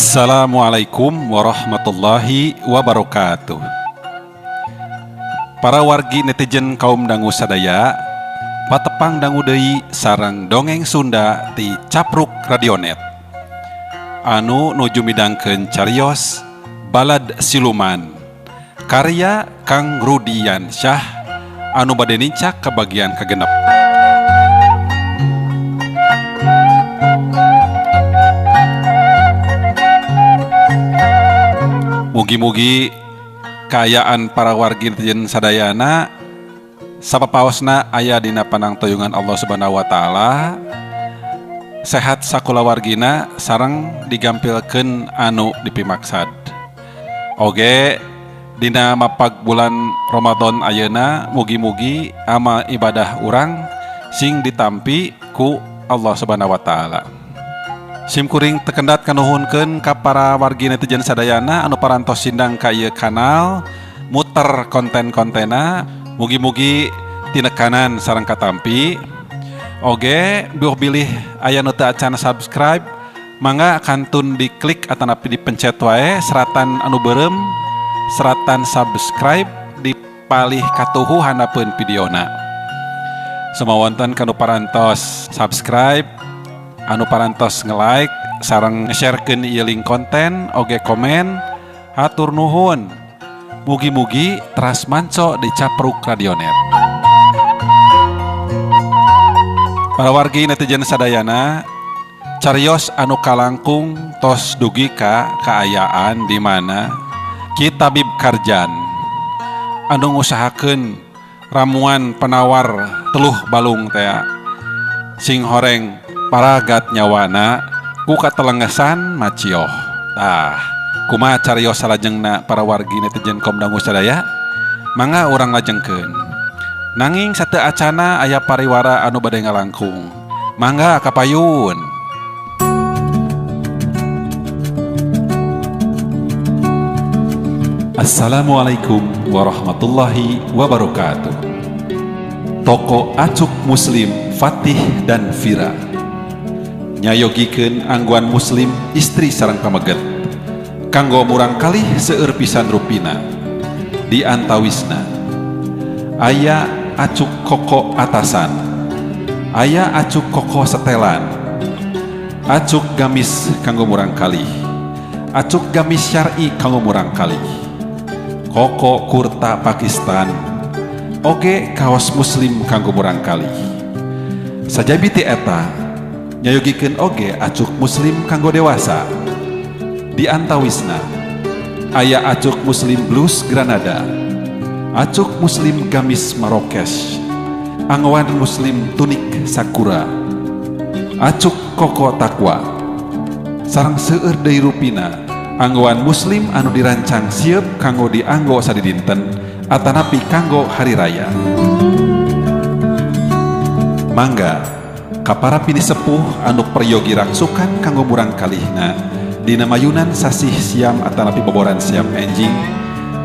Assalamualaikum warahmatullahi wabarakatuh. Para wargi netizen kaum dangu sadaya, patepang dangu deui sareng dongeng Sunda ti Capruk Radionet. Anu nuju midangkeun carios Balad Siluman karya Kang Rudiansyah anu bade nincak ka bagian kagenep. Mugi-mugi kaayaan para wargi netizen sadayana sapapaosna aya dina panangtoyungan Allah Subhanahu wa taala, sehat sakulawargina sareng digampilkeun anu dipimaksad. Oge dina mapag bulan Ramadan ayeuna mugi-mugi amal ibadah urang sing ditampi ku Allah Subhanahu wa taala. Sim kuring tekendat kanuhunkeun ka para wargi netizen sadayana anu parantos sindang ka ieu kanal muter konten-kontena, mugi-mugi tinekanan sareng katampi. Oge buh bilih aya nu teu acan subscribe, mangga kantun diklik atanapi dipencet wae seratan anu beureum, seratan subscribe dipalih katuhu handapeun videona. Sumawonten kanu parantos subscribe, anu parantos nge-like sareng nge-sharekeun ieu link konten, oge komen, hatur nuhun. Mugi-mugi teras manco di Capruk Radionet. Para wargi netizen sadayana, carios anu kalangkung tos dugi ka kaayaan di mana Ki Tabib Karjan anu ngusahakeun ramuan penawar teluh balung tea sing horeng paragat nyawana ku katelengesan macioh. Tah, kumaha carios salajengna para wargi netizen kaum dangu sadaya? Mangga urang lajengkeun. Nanging sateu acana aya pariwara anu bade ngalangkung. Mangga kapayun. Assalamualaikum warahmatullahi wabarakatuh. Toko Acuk Muslim Fatih dan Vira nyayogikeun angguan muslim istri sareng pameget kanggo murang kalih seueur pisan rupina. Di antawisna aya acuk koko atasan, aya acuk koko setelan, acuk gamis kanggo murang kalih, acuk gamis syar'i kanggo murang kalih, koko kurta Pakistan, oge kaos muslim kanggo murang kalih. Sajabi ti eta nyayogikeun oge acuk muslim kanggo dewasa. Di antawisna aya acuk muslim blus Granada, acuk muslim gamis Marrakesh, angwan muslim tunik sakura, acuk koko takwa, sareng seueur deui rupina anggoan muslim anu dirancang siap kanggo dianggo sadidinten atanapi kanggo hari raya. Mangga ka para pinisepuh anu peryogi rangsukan kanggo murang kalihna dina mayunan sasih siam atanapi boboran siam enjing,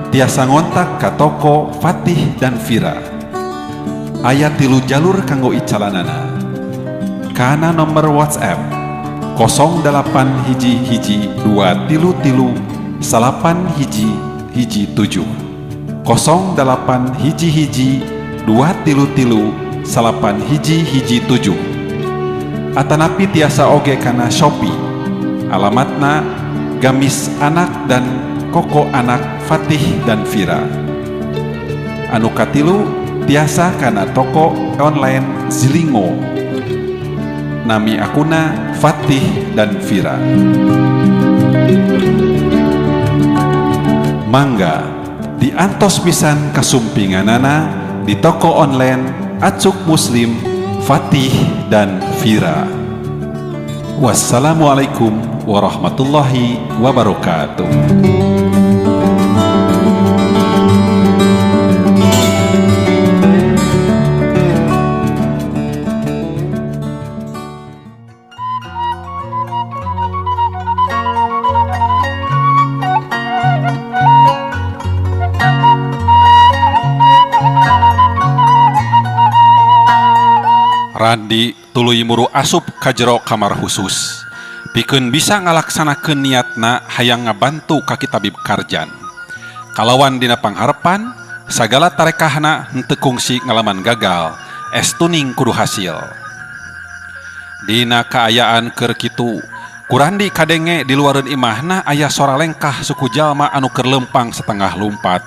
tiasa ngontak ka toko Fatih dan Vira. Aya 3 jalur kanggo icalanana. Kana nomor WhatsApp 08 hiji hiji 2 3 3 9 1 1 7, 08 hiji hiji 2 3 3 9 1 1 7, atanapi tiasa oge kana Shopee. Alamatna Gamis Anak dan Koko Anak Fatih dan Vira. Anu katilu tiasa kana toko online Zilingo, nami akuna Fatih dan Vira. Mangga diantos pisan kasumpinganana di toko online Acuk Muslim Fatih dan Vira. Wassalamualaikum warahmatullahi wabarakatuh. Randi tuluy muru asup ka jero kamar khusus. Pikeun bisa ngalaksanakeun niatna hayang ngabantu ka Ki Tabib Karjan. Kalawan dina pangharepan sagala tarekahna henteu kungsi ngalaman gagal, estuning kudu hasil. Dina kaayaan keur kitu, ku Randi kadenge di luareun imahna aya sora lengkah suku jalma anu keur leumpang setengah lumpat,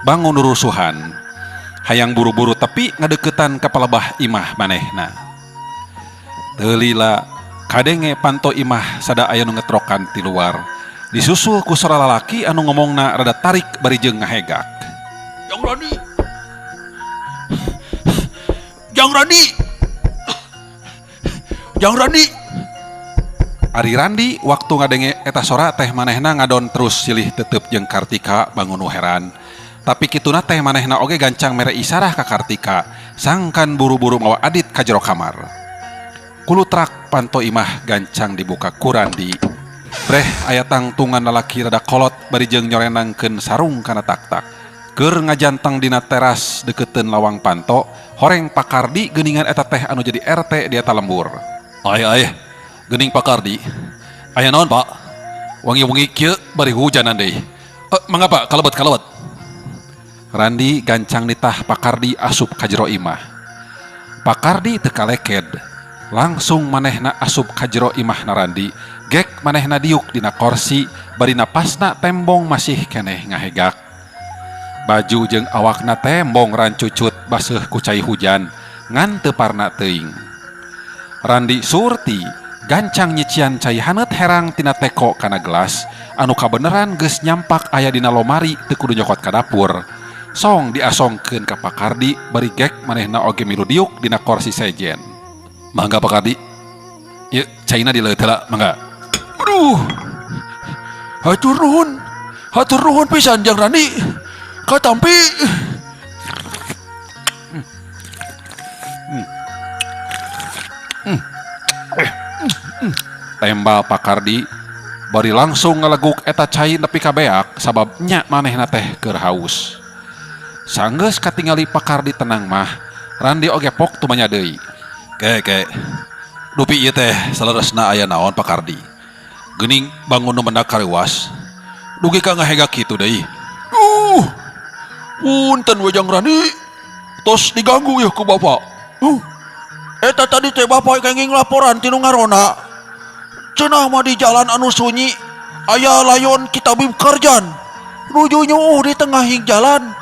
bangun rurusuhan. Hayang buru-buru tepi ngadeuketan ka palebah imah manehna. Teu lila kadenge panto imah sada aya nu ngetrokan ti luar. Disusul ku sora lalaki anu ngomongna rada tarik bari jeung ngahegak. Jang Randi. Jang Randi. Jang Randi. Ari Randi waktu ngadenge eta sora teh manehna ngadon terus silih tetep jeung Kartika bangun nu heran. Tapi kituna teh manehna oge gancang mere isarah ka Kartika, sangkan buru-buru mawa Adit ka jero kamar. Kulutrak panto imah gancang dibuka ku Randi. Breh aya tangtungan lalaki rada kolot bari jeung nyorenangkeun sarung kana taktak. Keur ngajanteng dina teras deukeuteun lawang panto, horeng Pak Kardi geuningan eta teh anu jadi RT di eta lembur. Ay ay, geuning Pak Kardi. Aya naon Pak? Wangi-wangi kieu bari hujanan deui. Mangga Pak, kalebet kalebet. Randi gancang nitah Pak Kardi asup ka jero imah. Pak Kardi teu kaleked. Langsung manehna asup ka jero imahna Randi. Gek manehna diuk dina korsi bari napasna tembong masih keneh ngahegak. Baju jeung awakna tembong rancucut baseuh ku cai hujan ngan teu parna teuing. Randi surti gancang nyician cai haneut herang tina teko kana gelas anu kabeneran geus nyampak aya dina lomari teu kudu nyokot ka dapur. Song diasongkeun ka Pak Kardi bari gek manehna oge milu diuk dina korsi sejen. Mangga Pak Kardi. Ieu caina dileueut heula mangga. Aduh. Hatur nuhun. Hatur nuhun pisan Jang Randi. Katampi. Tembal Pak Kardi bari langsung ngaleguk eta cai nepi ka beak sabab nya manehna teh keur haus. Sanggeus katingali Pak Kardi tenang mah, Randi oge pok tumanya deui. Ke ke. Dupi ieu teh saleresna aya naon Pak Kardi. Geuning bangun nu mendak kareuwas. Dugi ka ngahegak kitu deui. Punten we Jang Randi. Tos diganggu yeuh ku bapak. Eta tadi teh bapak kenging laporan ti nu ngaronda. Cenah mah di jalan anu sunyi aya layon Ki Tabib Karjan. Nuju nyuuh di tengah jalan.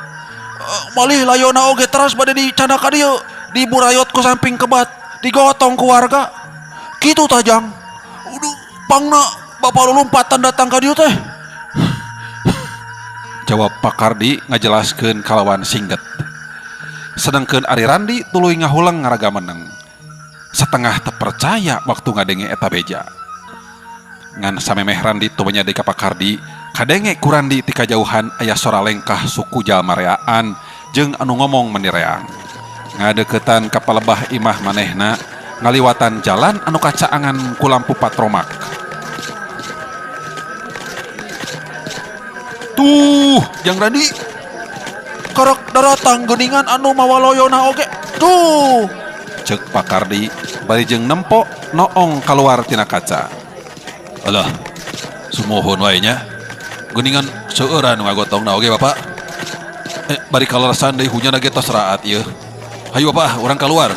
Malih layonna oge teras bade dicandak ka dieu, diburayot ku samping kebat, digotong ku warga. Kitu tah Jang. Aduh, pangna bapak lulumpatan datang ka dieu teh. Jawab Pak Kardi ngajelaskeun kalawan singget. Sedengkeun Ari Randi tuluy ngahuleng ngaraga meneng. Setengah terpercaya waktu ngadenge eta beja. Ngan samemeh Randi tumanya deui ka Pak Kardi, kadenge ku Randi ti kajauhan aya sora lengkah suku jalma reaan jeung anu ngomong meni reang. Ngadeuketan ka palebah imah manehna, ngaliwatan jalan anu kacaangan ku lampu patromak. Tuh, Jang Randi. Karek daratang geuningan anu mawa loyona oge. Tuh. Ceuk Pak Kardi bari jeung nempo noong kaluar tina kaca. Alah, sumuhun wae nya. Geuningan seueuran nu ngagotongna oge Bapak. Bari kaleresan deui hujan ge tos raat ieu. Hayu Bapak, urang kaluar.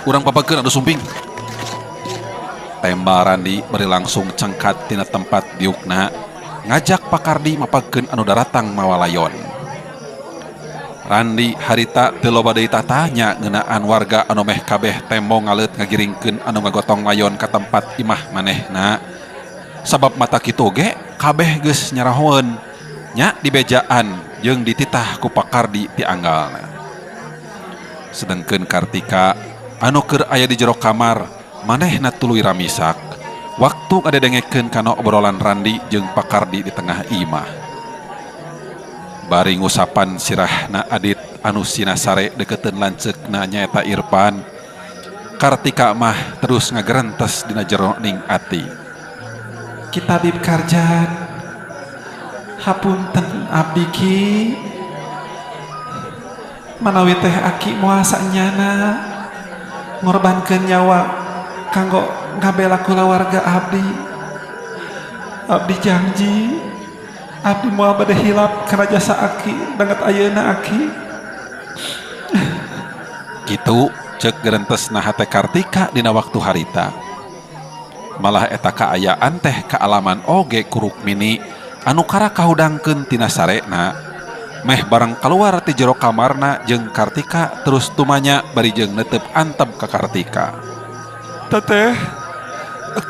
Urang papakeun anu sumping. Tembal Randi bari langsung cengkat tina tempat diukna ngajak Pak Kardi mapakeun anu daratang mawa layon. Randi harita teu loba deui tatanya ngeunaan warga anu meh kabeh tembong ngaleut ngagiringkeun anu ngagotong layon ka tempat imah manehna. Sabab mata kitu ge kabeh geus nyarahoeun nya dibejaan jeung dititah ku Pak Kardi ti anggalna. Sedengkeun Kartika anu keur aya di jero kamar manehna tuluy ramisak waktu ngadedengekeun kana obrolan Randi jeung Pak Kardi di tengah imah. Bari ngusapan sirahna Adit anu sinasare deketeun lanceukna nyaeta Irfan, Kartika mah terus ngagerentes dina jero ning ati. Ki Tabib Karjan, hapunten abdi ki, manawi teh aki moal sanyana ngorbankeun nyawa kanggo ngabela kulawarga abdi. Abdi janji abdi moal bade hilap kana jasa aki banget ayeuna aki. Kitu cek gerentesna hate Kartika dina waktu harita. Malah eta kaayaan teh kaalaman oge ku Rukmini anu kara kahudangkeun tina sarena. Meh bareng keluar ti jero kamarna jeung Kartika terus tumanya bari jeung netep antep ka Kartika. Teteh,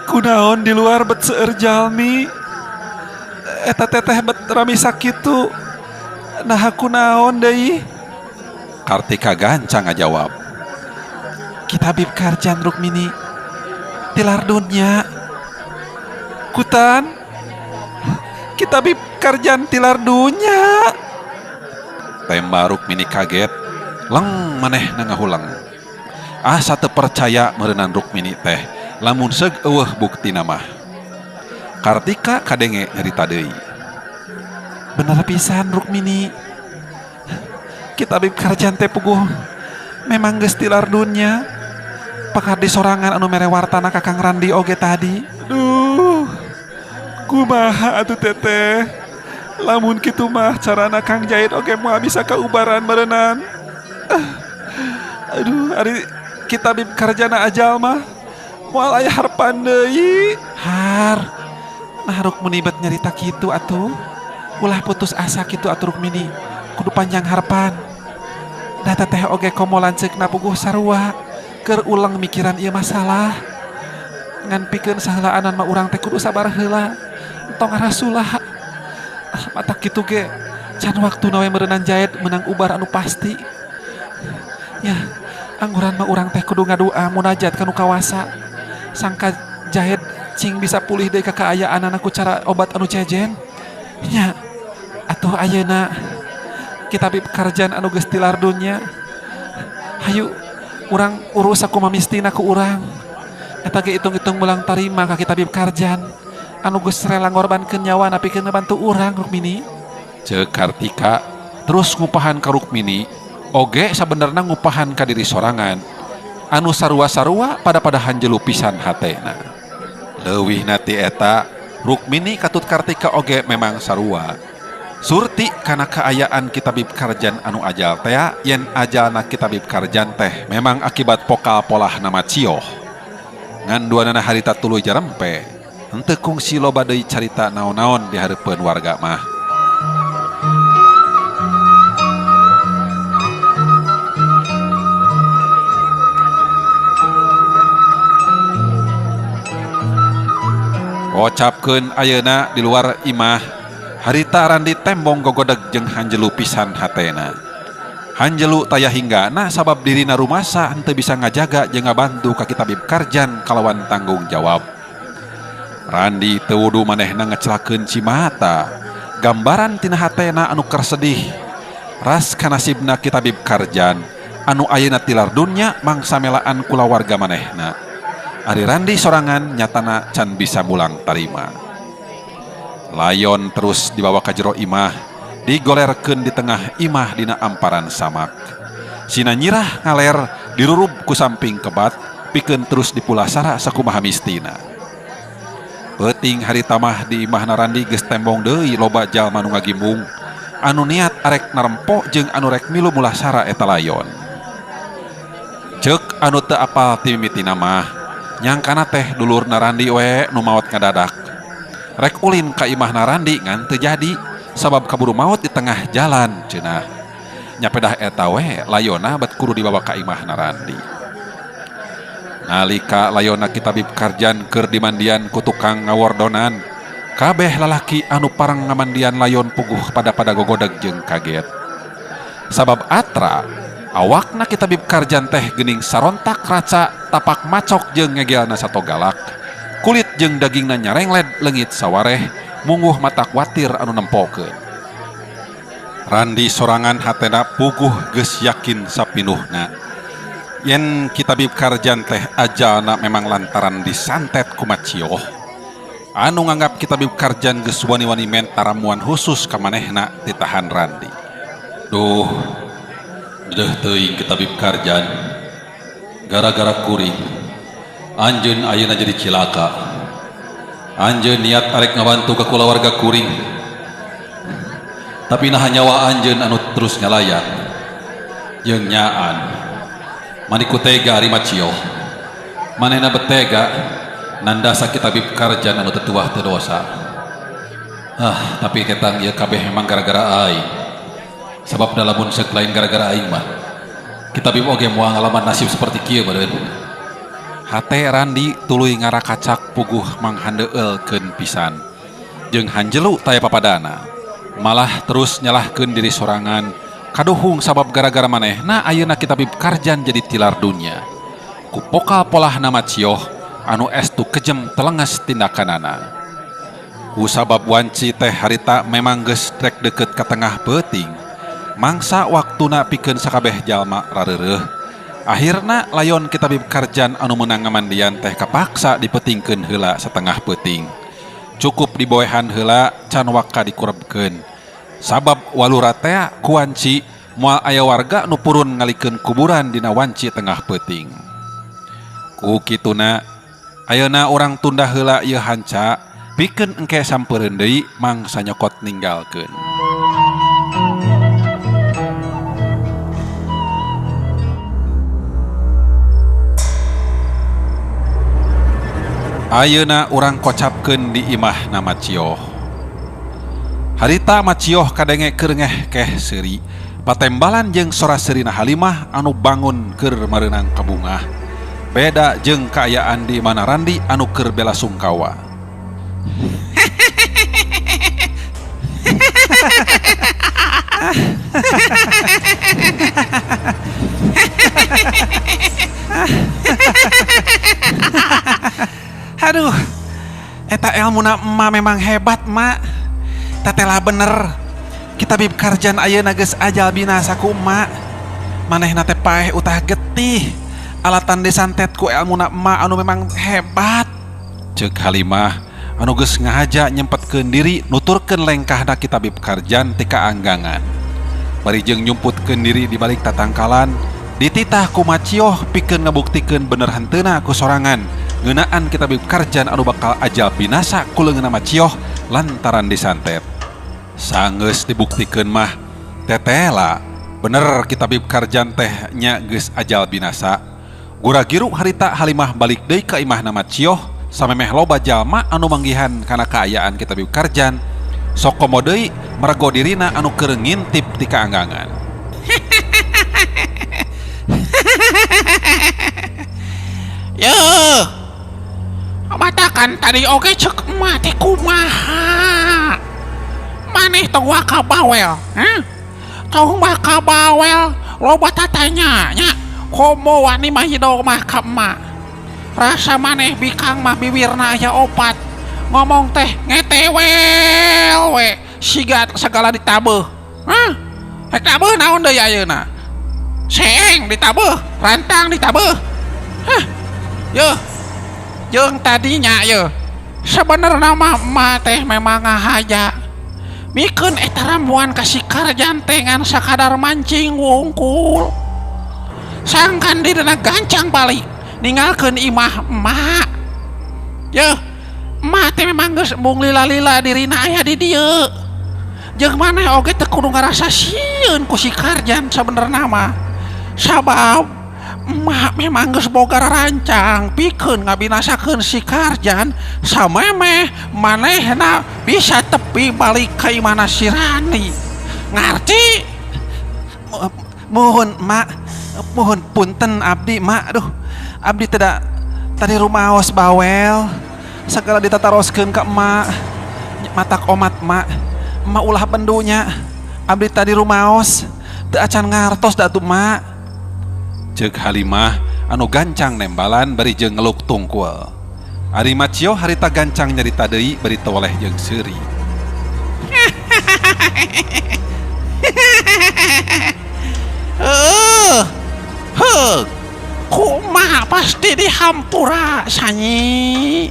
kunaon di luar bet seueur jalmi? Eta teteh bet rami sakitu. Nah kunaon deui? Kartika gancang ngajawab. Ki Tabib Karjan Rukmini tilar dunya. Kutan Ki Tabib Karjan tilar dunya. Temba Rukmini kaget, leng manehna ngahuleng. Asa teu percaya meureunan Rukmini teh, lamun seug eueuh buktina mah. Kartika kadenge nyarita deui. Bener pisan Rukmini. Ki Tabib Karjan teh puguh memang geus tilar dunya. Pakar sorangan anu mere wartana ka Kang Randi oge tadi. Duh, kumaha atuh teteh? Lamun kitu mah carana Kang Jahit oge moal bisa kaubaran meureunan. Aduh, ari Ki Tabib Karjana ajal mah moal aya harepan deui. Har, nah Rukmini bet nyarita kitu atuh. Ulah putus asa kitu atuh Rukmini. Kudu panjang harapan. Da teteh oge komo lanceukna puguh sarua keur ulang mikiran ieu masalah. Ngan pikeun saheulaanan mah urang teh kudu sabar heula. Entong ngarasulah. Ah, matak kitu ge can waktuna we meureunan Jaid menang ubar anu pasti. Ya, angguran mah urang teh kudu ngadua munajat ka nu kawasa. Sangka Jaid cing bisa pulih deui ka kaayaanana ku cara obat anu cejen. Nya, atuh ayeuna Ki Tabib Karjan anu geus tilar dunya. Hayu urang urus sakumaha mistina ku urang. Eta ge hitung-hitung mulang tarima ka Ki Tabib Karjan anu geus rela ngorbankeun nyawana pikeun ngabantu urang Rukmini. Ceuk Kartika terus ngupahan ka Rukmini oge sabenerna ngupahan ka diri sorangan anu sarua-sarua pada-pada hanjelu pisan hatena. Leuwihna ti eta Rukmini katut Kartika oge memang sarua. Surti kana kaayaan Ki Tabib Karjan anu ajal tea yen ajalna Ki Tabib Karjan teh memang akibat pokal polah nama cioh. Ngan duanana harita tuluy jarempe. Henteu kungsi loba deui carita naon-naon di hareupeun warga mah. Kocapkeun ayeuna di luar imah, harita Randi tembong gogodeg jeung hanjelu pisan hatena. Hanjelu taya hinggana sabab dirina rumasa henteu bisa ngajaga jeung ngabantu ka Ki Tabib Karjan kalawan tanggung jawab. Randi teu wudu manehna ngecelakeun cimata. Gambaran tina hatena anu kersedih. Ras kanasibna Ki Tabib Karjan anu ayeuna tilar dunya mangsa melaan kulawarga manehna. Ari Randi sorangan nyatana can bisa mulang tarima. Layon terus dibawa ka jero imah, digolerkeun di tengah imah dina amparan samak. Sina nyirah ngaler dirurub ku samping kebat, pikeun terus dipulasara sakumaha mistina. Peuting harita mah di imahna Randi geus tembong deui loba jalma nu ngagimbung, anu niat arek narempo jeung anu rek milu mulasara eta layon. Ceuk anu teu apal ti mimitina mah, nyangkana teh dulurna Randi we nu maot ngadadak. Rek ulin ka imahna Randi ngan teu jadi sabab kaburu maot di tengah jalan cenah. Nya pedah eta we layona bet kudu dibawa ka imahna Randi. Nalika layona Ki Tabib Karjan keur dimandian ku tukang ngawordonan, kabeh lalaki anu pareng ngamandian layon puguh pada-pada gogodeg jeung kaget. Sabab atra awakna Ki Tabib Karjan teh geuning sarontak raca tapak macok jeung ngegelna sato galak. Kulit jeung dagingna nyarengled leungit sawareh, mungguh mata kuatir anu nempokeun. Randi sorangan hatena puguh geus yakin sapinuhna yen Ki Tabib Karjan teh ajalna memang lantaran disantet ku macioh. Anu nganggap Ki Tabib Karjan geus wani-wani menta ramuan khusus ka manehna ditahan Randi. Duh, deuh teuing Ki Tabib Karjan. Gara-gara kuring anjeun ayeuna jadi cilaka. Anjeun niat arek ngabantu ka kulawarga kuring. Tapi naha nyawa anjeun anu terus ngalayang. Jeung nyaan. Mani ku tega ari Macioh. Manehna betega nandasa Ki Tabib Karjan anu teu tuah teu dosa. Ah, tapi ketang ieu kabeh memang gara-gara aing. Sabab da lamun seuk lain gara-gara aing mah. Ki Tabib oge moal ngalaman nasib seperti kieu meureun. Hate Randi tuluy ngarakacak puguh manghandeulkeun pisan. Jeung hanjelu taya papadana. Malah terus nyalahkeun diri sorangan. Kaduhung sabab gara-gara manehna ayeuna Ki Tabib Karjan jadi tilar dunya. Ku pokal polahna Macioh anu estu kejem telenges tindakanana. Ku sabab wanci teh harita memang geus rek deukeut ka tengah peuting. Mangsa waktuna pikeun sakabeh jalma rareureuh. Akhirna layon Ki Tabib Karjan anu meunang ngamandian teh kapaksa dipetingkeun heula setengah peuting. Cukup diboehan heula can waka dikurebkeun. Sabab walura tea ku wanci moal aya warga nu purun ngalikeun kuburan dina wanci tengah peuting. Ku kituna ayeuna urang tunda heula ieu hanca pikeun engke sampeureun deui mangsa nyokot ninggalkeun. Ayeuna urang kocapkeun di imahna Macioh. Harita Macioh kadenge keur ngehkeh seuri, patembalan jeung sora seurina Halimah anu bangun keur mareunang kabungah. Beda jeung kaayaan di imahna Randi anu keur belasungkawa. Aduh, eta elmuna emak memang hebat, mak. Tatela bener. Ki Tabib Karjan ayeuna geus ajal binasa ku emak. Manehna teh paeh utah getih. Alatan disantet ku elmuna emak anu memang hebat. Ceuk Halimah anu geus ngahaja nyempetkeun diri nuturkeun lengkahna Ki Tabib Karjan ti kaanggangan. Bari jeung nyumputkeun diri di balik tatangkalan, dititah ku Macioh pikeun ngabuktikeun bener henteuna ku sorangan. Ngeunaan Ki Tabib Karjan anu bakal ajal binasa ku leungeunna Macioh lantaran disantet. Sanggeus dibuktikeun mah tetela bener Ki Tabib Karjan teh nya geus ajal binasa. Gura-giru harita Halimah balik deui ka imahna Macioh samemeh loba jalma anu manggihan kana kaayaan Ki Tabib Karjan. Sok komo deui mergo dirina anu keur ngintip ti kaanggangan. Yeuh, matakan tadi oge cek emak teh kumaha. Maneh tong waka bawel, hah? Tong waka bawel, loba tatanya nya. Komo wani mah hido mah ka emak. Rasa maneh bikang mah biwirna aya opat. Ngomong teh ngetewel we, siga segala ditabeuh. Hah? Rek tabeuh naon deui ayeuna? Seeng ditabeuh, rantang ditabeuh. Hah? Yeuh. Jeung tadinya yeuh. Sebenarna mah emak teh memang ngahaja. Mikeun eta ramuan ka si Karjan teh ngan sakadar mancing wungkul. Sangkan dirina gancang balik ninggalkeun imah emak. Yeuh, emak teh memang geus embung lila-lila dirina aya di dieu. Jeung maneh oge teu kudu ngarasa sieun ku si Karjan sabenerna mah. Sabab emak memang geus boga rancang pikeun ngabinasakeun si Karjan samemeh manehna bisa tepi balik ka imahna si Randi. Ngarti? Mohon mak, mohon punten abdi mak. Aduh, abdi tidak tadi rumaos bawel segala ditataroskeun ka emak. Matak omat mak, emak ulah bendunya. Abdi tadi rumaos teu acan ngartos da atuh mak. Ceuk Halimah anu gancang nembalan bari jeung ngeluk tungkul. Ari Macioh harita gancang nyarita deui bari toleh jeung seuri. Heuh, kumaha pasti dihampura sanyi.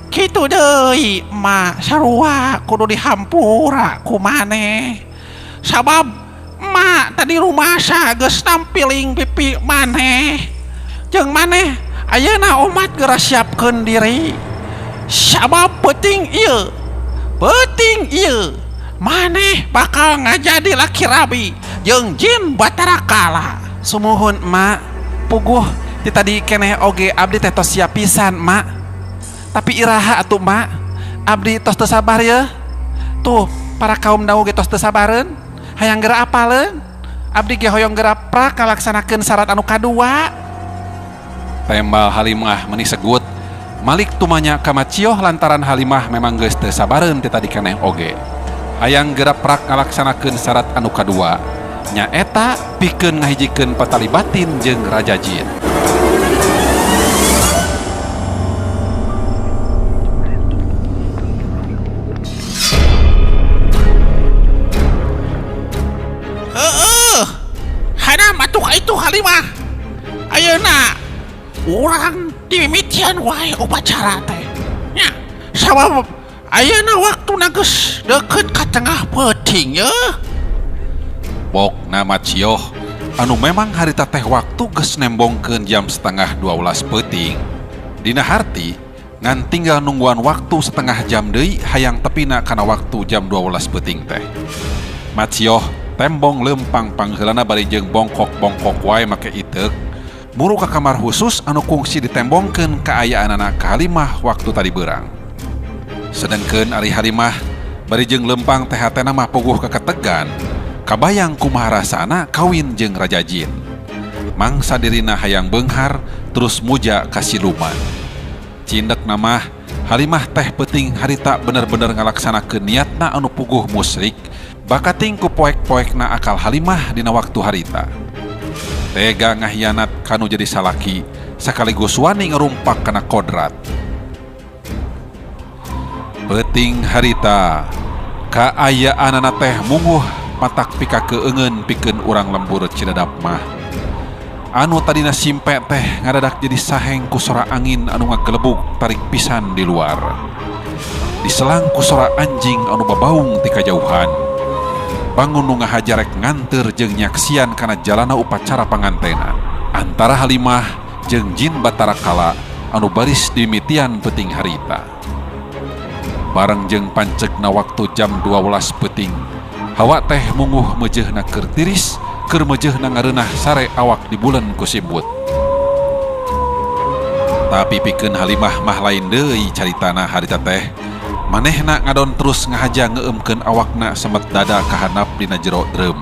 Kitu deui emak sarua kudu dihampura ku maneh. Sabab emak tadi rumasa geus nampiling pipi maneh. Jeung maneh ayeuna omat geura siapkeun diri. Sabab peuting ieu. Peuting ieu maneh bakal ngajadi laki rabi jeung jin Batara Kala. Sumuhun Mak, puguh ti tadi keneh oge abdi teh tos siap pisan Mak. Tapi iraha atuh Mak, abdi tos teu sabar ye. Tuh para kaum dangu ge tos teu sabareun, hayang geura apaleun. Abdi ge hoyong geura prak ngalaksanakeun syarat anu kadua. Tembal Halimah meuni segut. Malik tumanya ka Macioh lantaran Halimah memang geus teu sabareun ti tadi keneh oge. Hayang geura prak ngalaksanakeun syarat anu kadua. Nyaeta pikeun ngahijikeun patali batin jeung Raja Jin. Heeh. Hanam atuh ka itu Halimah. Ayeuna urang dimimitian wae upacara teh. Nya, sabab ayeuna waktuna geus deukeut ka tengah peuting ye. Pokna Macioh anu memang harita teh waktu geus nembongkeun jam setengah 12 peuting. Dina harti ngan tinggal nungguan waktu setengah jam deui hayang tepina kana waktu jam 12 peuting teh. Macioh tembong lempang pangheulana bari jeung bongkok-bongkok wae make iteuk. Muru ka kamar khusus anu kungsi ditembongkeun kaayaanana ka Halimah waktu tadi beurang. Sedengkeun ari Halimah bari jeung lempang teh hatena mah puguh kaketegan. Kabayang kumaha rasana kawin jeung Raja Jin. Mangsa dirina hayang beunghar terus muja ka siluman. Cindekna mah Halimah teh peuting harita bener-bener ngalaksanakeun niatna anu puguh musyrik, bakating ku poek-poekna akal Halimah dina waktu harita. Tega ngahianat kanu jadi salaki sekaligus wani ngerumpak kana kodrat. Peuting harita kaayaanana teh munguh matak pika keungeun pikeun urang lembur Cidadap mah. Anu tadina simpe teh ngadadak jadi saheng ku sora angin anu ngagelebug tarik pisan di luar. Diselang ku sora anjing anu babaung ti kajauhan. Bangun nu ngahajarek nganteur jeung nyaksian kana jalana upacara pangantenan. Antara Halimah jeung Jin Batara Kala anu baris dimitian peuting harita. Bareng jeung pancegna waktu jam 12 peuting, hawa teh munguh meujeuhna keur tiris, keur meujeuhna ngareunah sare awak di bulan ku simbut. Tapi pikeun Halimah mah lain deui caritana harita teh. Manehna ngadon terus ngahaja ngeumkeun awakna semet dada kahanap dina jero drum.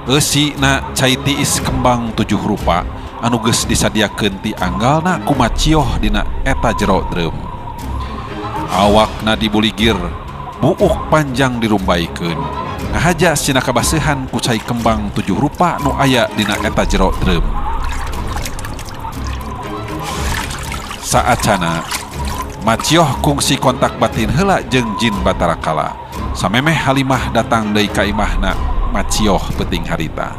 Eusina cai tiis kembang 7 rupa anu geus disadiakeun ti anggalna ku Macioh dina eta jero drum. Awakna dibuligir, buuk panjang dirumbaikeun. Ngahaja sina kabaseuhan ku cai kembang 7 rupa nu aya dina eta jero drum. Saacana Macioh kungsi kontak batin heula jeung Jin Batara Kala. Samemeh Halimah datang deui ka imahna Macioh peuting harita.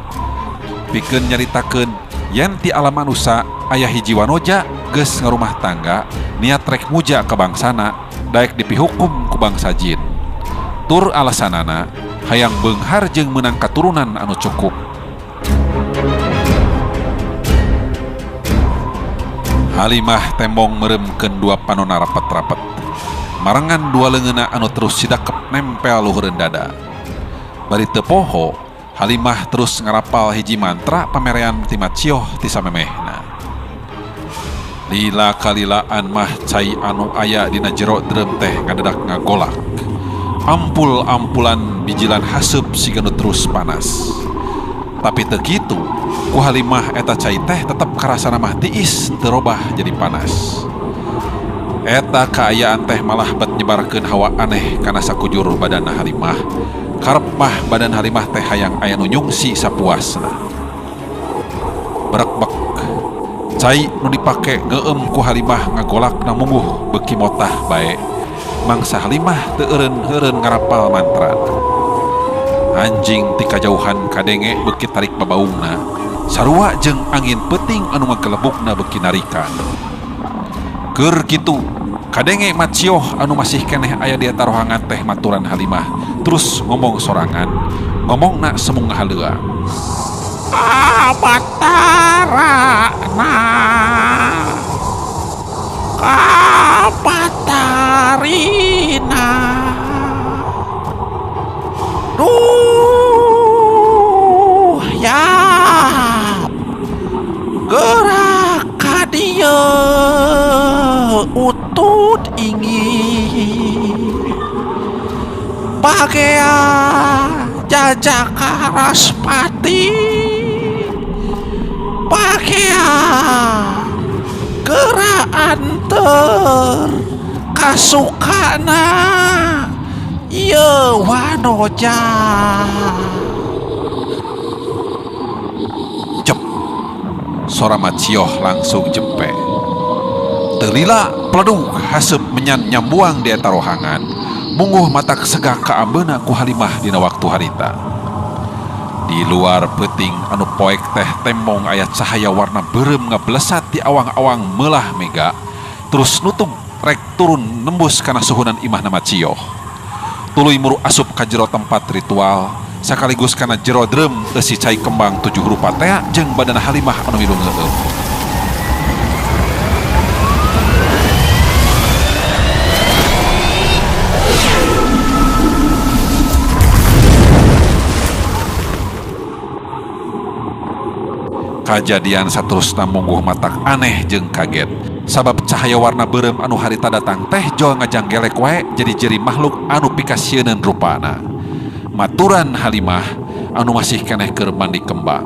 Pikeun nyaritakeun yen ti alam manusa aya hiji wanoja geus ngarumah tangga niat rek muja ka bangsana daek dipihukum ku bangsa jin. Tur alasanana hayang beunghar jeung meunang katurunan anu cukup. Halimah tembong meremkeun dua panona rapet-rapet. Marengan dua leungeunna anu terus sidakep nempel luhureun dada. Bari teu poho, Halimah terus ngarapal hiji mantra pamerean ti Macioh ti samemehna. Lila kalilaan mah cai anu aya dina jero drum teh ngadadak ngagolak. Ampul-ampulan bijilan haseup siga nu terus panas. Tapi teu kitu, ku Halimah eta cai teh tetep karasana mah tiis teu robah jadi panas. Eta kaayaan teh malah bet nyebarkeun hawa aneh kana sakujur badanna Halimah. Karep mah badan Halimah teh hayang aya nu nyungsi sapuasna. Berekbek cai nu dipake ngeueum ku Halimah ngagolakna mungguh beuki motah bae. Mangsa Halimah teu eureun-eureun ngarapal mantra. Anjing ti kajauhan kadenge beuki tarik babaungna. Sarua jeung angin peuting anu ngagelebugna beuki narikan. Keur kitu kadenge Macioh anu masih keneh aya di eta rohangan teh maturan Halimah terus ngomong sorangan, ngomongna semung ngahaleua. Batara na Ka Batarina. Duh, yap. Gerak ka dieu utut inggih. Bagea jajaka Raspati. Bagea gerak anter kasukana ieu wanoja. Cep. Sora Macioh langsung jempe. Teu lila pledug haseup menyan nyambuang di eta rohangan. Mungguh matak segak kaambeuna ku Halimah dina waktu harita. Di luar peuting anu poek teh tembong aya cahaya warna beureum ngablesat di awang-awang meulah mega, terus nutug rek turun nembus kana suhunan imahna Macioh. Tuluy muru asup ka jero tempat ritual, sakaligus kana jero drum eusi cai kembang 7 rupa tea jeung badan Halimah anu milu ngeueup. Kajadian saterusna mungguh matak aneh jeung kaget. Sabab cahaya warna beureum anu harita datang teh jol ngajanggelek wae jadi jeri makhluk anu pikasieuneun rupana. Maturan Halimah anu masih keneh keur mandi kembang.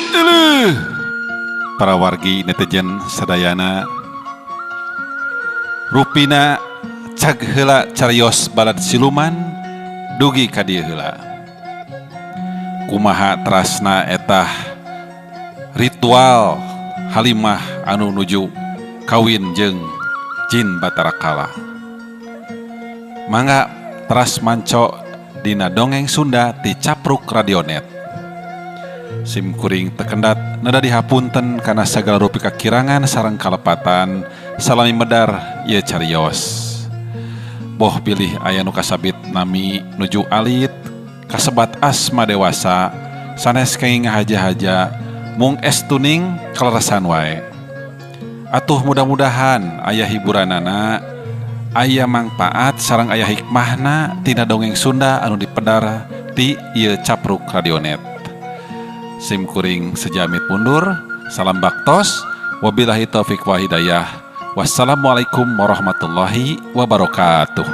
Eleuh. Para wargi netizen sadayana, rupina cag heula carios balad siluman dugi ka dieu heula. Kumaha terasna etah ritual Halimah anu nuju kawin jeung jin Batara Kala. Mangga teras manco dina dongeng Sunda ti Capruk Radionet. Sim kuring tekendat neda dihapunten kana sagala rupi kakirangan sareng kalepatan. Salami medar ieu carios. Boh pilih aya nu kasabit nami nuju alit kasebat asma dewasa sanes kenging ngahaja-haja mung estuning kaleresan wae. Atuh mudah-mudahan aya hiburanana, aya mangpaat sareng aya hikmahna tina dongeng Sunda anu dipedar ti ieu Capruk Radionet. Sim kuring sejamit mundur, salam baktos, wabillahi taufik wa hidayah. Wassalamualaikum warahmatullahi wabarakatuh.